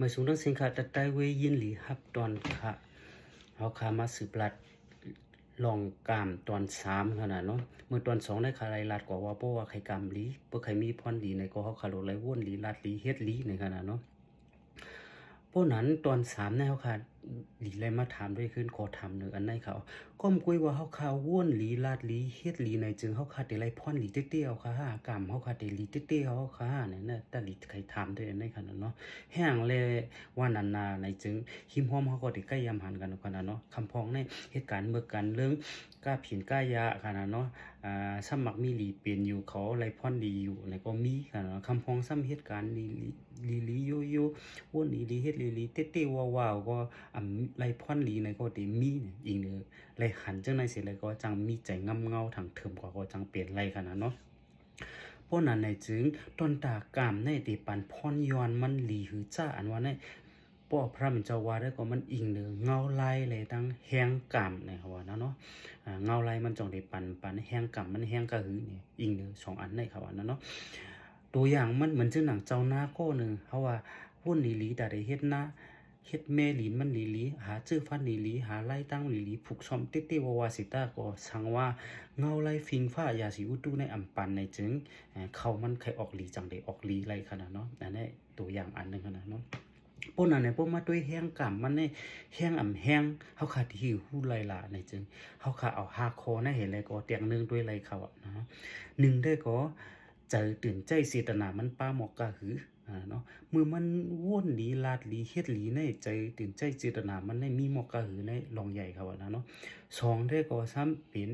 ມາສູງທັງສິ້ນຄ່ະ ຕັດໄຕເວຍິນດີຮັບຕອນຄ່ະ ເຮົາຄ່ະມາສືບລັດລອງກາມຕອນສາມຫັ້ນນະເນາະ. ເມື່ອຕອນສອງໄດ້ຄ່ະໄລ່ລັດກວ່າ ວ່າເພາະວ່າໃຜກາມດີ ເພາະໃຜມີພອນດີໃນກໍເຮົາຄ່ະໂລດໄລ່ວົນດີ ລັດດີ ເຮັດດີໃນຂະນະເນາະ. ເພາະນັ້ນຕອນສາມໃນເຮົາຄ່ະ ດີໄລ່ມາຖາມດ້ວຍຄືນ ຂໍຖາມເນີອັນໃນຄ່ະ ກ້ອມກ້ວຍວ່າເຮົາຄ່ະວົນດີ ລັດດີ ເຮັດດີໃນ ຈຶ່ງເຮົາຄ່ະໄດ້ໄລ່ພອນດີເຕ້ໆ ເຮົາຄ່ະ ກາມເຮົາຄ່ະໄດ້ດີເຕ້ໆ ເຮົາຄ່ະ ນັ້ນນະ ຕາລີໄຂຖາມດ້ວຍອັນໃນຂະນະເນາະ. ແຮ່ງແລວ່ານັ້ນນາໃນ ຈຶ່ງຮິມຮ່ອມເຮົາກໍໄດ້ໃກ້ຍາມຫັນກັນຂະນະເນາະ. ຄຳພ້ອງໃນເຮັດການເມືອກການເລື່ອງ ກ້າຜິນກ້າຢາຂະນະເນາະ ອາ ສະໝັກມີລີເປັນຢູ່ ເຂົາໄລ່ພອນດີຢູ່ໃນກໍມີຂະນະເນາະ. ຄຳພ້ອງຊ້ຳເຮັດການດີໆ ດີໆ ໂຍໆ ວົນດີໆ ເຮັດດີໆ ເຕ້ໆ ວ້າວໆ ກໍ ອາ ໄລ່ພອນດີໃນກໍໄດ້ມີ ອີງເດີໄລ່ຫັນຈັ່ງໃດເສຍແລ້ວກໍຈັ່ງມີໃຈງຳເງົາທາງເທີມກວ່າ ກໍຈັ່ງເປັນໄລ່ຂະນະເນາະ. ເພາະນັ້ນໃນ ຈຶ່ງຕອນຕາກາມໃນໄດ້ປັນພອນຍ້ອນມັນດີຫືຈາ ອັນວ່າໃນ ເພາະພະເຈົ້າວ່າໄດ້ກໍມັນອີງເດີເງົາລາຍ ແລະ ທັງແຮງກາມໃນເຮົາວ່ານະເນາະ. ອາ ເງົາລາຍມັນຈົ່ງໄດ້ປັນ ປັນແຮງກາມມັນແຮງກະຫືນີ້ ອີງເດີສອງອັນໃນເຂົາວ່ານະເນາະ. ຕົວຢ່າງມັນເໝືອນຈັ່ງໜັງເຈົ້ານາກໍໜຶ່ງ ເຮົາວ່າວຸ້ນລີໆ ຕາໄດ້ເຮັດນາ ເຮັດແມ່ລີນມັນລີໆ ຫາເຈີຟັນລີໆ ຫາລາຍຕັ້ງລີໆ ຜຸກຊ້ອມເຕ້ໆ ວ່າໆ ຊິຕາກໍສັງວ່າເງົາລາຍຟິງຟ້າ ຢາສີອຸຕຸໃນອຳປັນໃນ ຈຶ່ງເຂົ້າມັນໄຄອອກລີ ຈັ່ງໄດ້ອອກລີໄລຂະນະເນາະ. ອັນນີ້ຕົວຢ່າງອັນໜຶ່ງຂະນະເນາະ. ໂປະນັ້ນແຫຼະ ໂປະມາດ້ວຍແຮງກາມມັນນີ້ ແຮງອຳແຮງ ເຮົາຄາທີ່ຮູ້ໄລລະໃນ ຈຶ່ງເຮົາຄາເອົາຫ້າຂໍ້ໃນເຫັນແລ້ວກໍແຕ່ງໜຶ່ງດ້ວຍໄລເຂົາອະນະ. ໜຶ່ງໄດ້ກໍໃຈຕື່ນໃຈເຈດຕະນາມັນປ້າໝອກກະຫື ອາ ເນາະ ເມື່ອມັນວົນດີ ລາດດີ ເຮັດດີໃນ ໃຈຕື່ນໃຈເຈດຕະນາມັນໄດ້ມີໝອກກະຫືໃນລອງໃຫຍ່ເຂົາອະນະເນາະ. ສອງໄດ້ກໍຊ້ຳເປັນ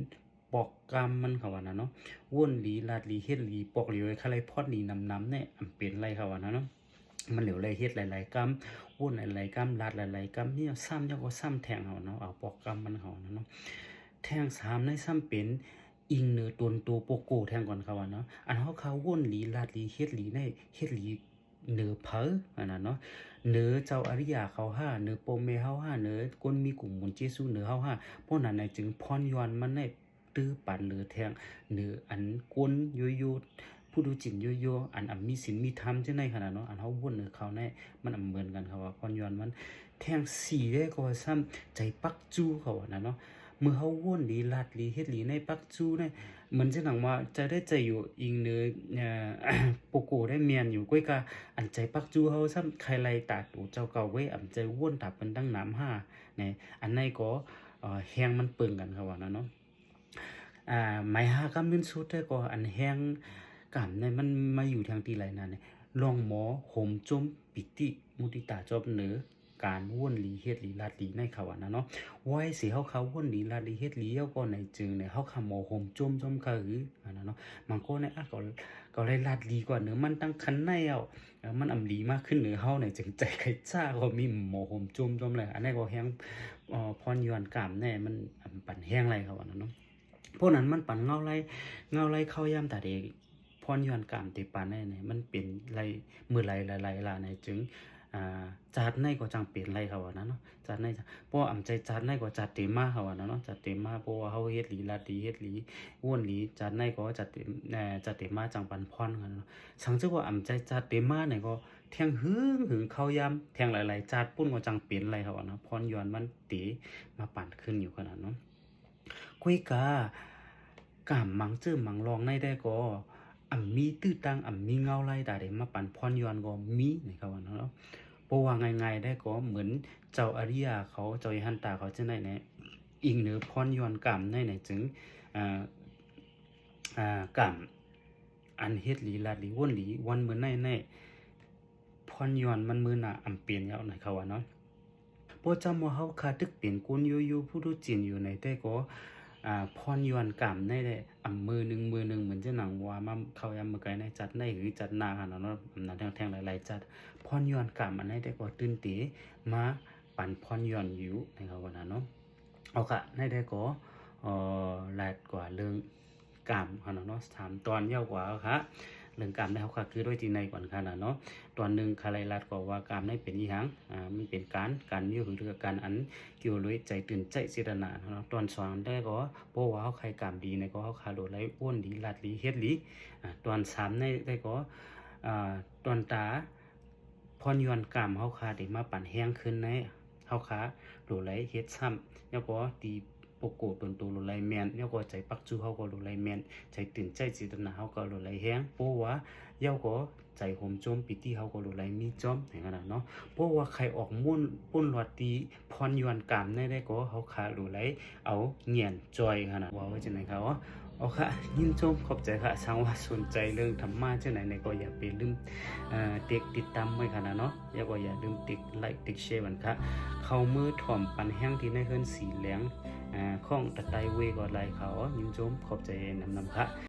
ປອກກຳມັນເຂົາວ່ານະເນາະ ວົນດີ ລາດດີ ເຮັດດີ ປອກຫຼຽວ ໄລຄະໄລພອນດີນຳໆ ແນ່ ອຳເປັນໄລເຂົາວ່ານະເນາະ. ມັນຫຼຽວໄລເຮັດຫຼາຍໆກຳ ວົນຫຼາຍໆກຳ ລາດຫຼາຍໆກຳ ມີຊ້ຳ ແລ້ວກໍຊ້ຳແທງເຂົາເນາະ ເອົາປອກກຳມັນເຂົານະເນາະ. ແທງສາມໃນຊ້ຳເປັນ ອີງເໜືອຕົນໂຕໂປໂກແທງກ່ອນເຂົາວ່າເນາະ. ອັນເຮົາຄາວົນດີ ລາດດີ ເຮັດດີໃນ ເຮັດດີເໜືອໃຜອັນນັ້ນເນາະ ເໜືອເຈົ້າອະລິຍະເຂົາຫາ ເໜືອພໍ່ແມ່ເຮົາຫາ ເໜືອຄົນມີກຸມບຸນເຈຊູ ເໜືອເຮົາຫາ. ເພາະນັ້ນໃນ ຈຶ່ງພອນຍ້ອນມັນໃນ ຕື້ປັນເໜືອແທງ ເໜືອອັນກົນໂຍໂຍ ຜູ້ດຸຈິນໂຍໂຍ ອັນ ອັນມີສິນມີທຳຈັ່ງໃດຂະນະເນາະ. ອັນເຮົາວົນເໜືອເຂົາໃນ ມັນອຳເໝືອນກັນເຂົາວ່າພອນຍ້ອນມັນ. ແທງສີ່ໄດ້ກໍວ່າຊ້ຳ ໃຈປັກຈູເຂົາວ່ານະເນາະ ເມື່ອເຮົາວົນດີ ລາດດີ ເຮັດດີໃນ ປັກຈູໃນ ເໝືອນຈັ່ງໜັງວ່າ ໃຈໄດ້ໃຈຢູ່ ອີງເໜືອ ເອີ ໂປໂກໄດ້ແມ່ນຢູ່ ກ້ວຍກະອັນໃຈປັກຈູເຮົາຊ້ຳ ໄຄໄລຕາໂຕເຈົ້າເກົ່າເວີຍ ອຳໃຈວົນຕາເປັນຕັ້ງນຳຫາ ແນ່ ອັນໃນກໍ ເອີ ແຮງມັນເປິງກັນເຂົາວ່ານະເນາະ. ອາ ໝາຍຫ້າກຳເງິນສຸດແທ້ກໍອັນແຮງກຳໃນມັນມາຢູ່ທາງທີ່ໄລນັ້ນ ລອງໝໍໂຮມຈົ່ມ ປີຕິ ມຸທິຕາ ຈອບເໜີການວົນດີ ເຮັດດີ ລາດດີໃນເຂົາວ່ານະເນາະ. ໄວ້ຊິເຮົາຄາວົນດີ ລາດດີ ເຮັດດີ ແລ້ວກໍໃນ ຈຶ່ງໃນເຮົາຄາໝໍໂຮມຈົ່ມ ຈົ່ມຄະຫືອັນນັ້ນເນາະ. ບາງຄົນໃນ ອາ ກໍ ກໍໄດ້ລາດດີກວ່າເໜືອມັນຕັ້ງຄັນໃນເອົາ ມັນອຳດີມາກຂຶ້ນເໜືອເຮົາໃນ ຈຶ່ງໃຈໄຄຈ້າກໍມີໝໍໂຮມຈົ່ມ ຈົ່ມແລ້ວ ອັນໃນກໍແຮງ ເອີ ພອນຍ້ອນກາມແນ່ ມັນປັນແຮງໄລເຂົາວ່ານະເນາະ. ພວກນັ້ນມັນປັນເງົາໄລ ເງົາໄລເຂົ້າຍາມຕາເດ ພອນຍ້ອນກາມເຕປານໃນ ມັນເປັນໄລ ມື້ໄລລະໄລລະໃນ ຈຶ່ງ ອາ ຈາດໃນກໍຈັ່ງເປັນໄລເຂົາວ່ານະເນາະ. ຈາດໃນ ເພາະອຳໃຈຈາດໃນກໍຈາດເຕມາເຂົາວ່ານະເນາະ ຈາດເຕມາ ເພາະວ່າເຮົາເຮັດດີ ລາດດີ ເຮັດດີ ວົນດີ ຈາດໃນກໍຈາດເຕ ເອີ ຈາດເຕມາຈັ່ງປັນພອນເຂົານະເນາະ. ສັງເຈົ້າວ່າອຳໃຈຈາດເຕມາໃນກໍແທງຫຶງຫຶງເຂົ້າຍາມ ແທງຫຼາຍໆຈາດປຸ້ນກໍຈັ່ງເປັນໄລເຂົາວ່ານະ ພອນຍ້ອນມັນເຕມາປານຂຶ້ນຢູ່ຂະນະເນາະ. ກ້ວຍກາ ກາມມັງເຈີມັງລອງໃນແດ່ກໍ ອຳມີຕື້ຕັ້ງ ອຳມີເງົາໄລຕາເດ ມາປັນພອນຍ້ອນກໍມີໃນເຂົາວ່າເນາະ. ເພາະວ່າງ່າຍໆໄດ້ກໍເໝືອນເຈົ້າອະລິຍະເຂົາ ເຈົ້າຍະຫັນຕາເຂົາຈັ່ງໃດແນ່ ອີງເໜືອພອນຍ້ອນກາມໃນໃນ ຈຶ່ງ ອາ ອາ ກາມອັນເຮັດດີ ລາດດີ ວົນດີ ວັນມື້ໃນໃນ ພອນຍ້ອນມັນມື້ໜ້າອຳເປັນເອົາໃນເຂົາວ່າເນາະ. ບໍ່ຈຳວ່າເຮົາຄາຕຶກເປັນກຸນຢູ່ຢູ່ຜູ້ດຸຈິນຢູ່ໃນແຕ່ກໍ ອາ ພອນຍ້ອນກາມໃນແດ່ ອຳມື້ໜຶ່ງມື້ໜຶ່ງ ເໝືອນຈະໜັງວ່າມາເຂົ້າຍາມມື້ໄກໃນຈັດໃນ ຫຼື ຈັດໜ້າຫັ້ນເນາະ ອຳນາດແທງໆຫຼາຍໆຈັດ ພອນຍ້ອນກາມອັນໃນແຕ່ກໍຕື່ນເຕມາປັນພອນຍ້ອນຢູ່ໃນເຂົາວ່ານັ້ນເນາະ. ເອົາກະໃນແຕ່ກໍ ເອີ ລາດກວ່າເລື່ອງ ກາມເຮົານະເນາະ ສາມຕອນຍາວກວ່າເຮົາຄະ ເລື່ອງກາມໃນເຮົາຄະຄືດ້ວຍທີ່ໃນກ່ອນຄະນະເນາະ. ຕອນໜຶ່ງຄະໄລລັດກໍວ່າກາມໃນເປັນອີຫຍັງ ອາ ມັນເປັນການ ການຢູ່ ຫຼື ການອັນກ່ຽວໂດຍໃຈຕື່ນໃຈເຈດຕະນາເນາະ. ຕອນສອງໄດ້ກໍ ເພາະວ່າເຮົາໃຄກາມດີໃນກໍເຮົາຄະໂດດໄລໂອນດີ ລາດລີ ເຮັດລີ. ອາ ຕອນສາມໃນໄດ້ກໍ ອາ ຕອນຕາ ພອນຢວນກາມເຮົາຄາໄດ້ມາປັນແຮງຂຶ້ນໃນ ເຮົາຄາຫຼູໄລເຮັດຊ້ຳ ແລ້ວກໍຕີໂປໂກຕົນໂຕຫຼູໄລແມ່ນ ແລ້ວກໍໃຈປັກຈູເຮົາກໍຫຼູໄລແມ່ນ ໃຈຕື່ນໃຈເຈດຕະນາເຮົາກໍຫຼູໄລແຮງ ເພາະວ່າເຮົາກໍໃຈໂຮມໂຈມປີຕິເຮົາກໍຫຼູໄລມີຈອມ ເຫັນຂະໜາດເນາະ ເພາະວ່າໃຄອອກມົນ ປຸ້ນລອດຕີພອນຢວນກາມໃນໃດກໍເຮົາຄາຫຼູໄລ ເອົາຫງຽນຈ່ອຍຂະໜາດ ເວົ້າວ່າຈັ່ງໃດຄະ ເອົາຄະ ຍິນຊົມຂອບໃຈຄະ ຊ່າງວ່າສົນໃຈເລື່ອງທຳມະຈັ່ງໃດນີ້ກໍຢ່າໄປລືມ ເອີ ຕິດ ຕິດຕາມໄວ້ຂະໜາດເນາະ ແລ້ວກໍຢ່າລືມຕິດໄລ ຕິດແຊກັນຄະ ເຂົ້າມືຖ້ອມປັນແຮງທີ່ໃນເຮືອນສີແຫຼງ ເອີ ຂອງຕາໃຕ້ເວກໍໄດ້ຄະ ເອົາ ຍິນຊົມຂອບໃຈນຳນຳຄະ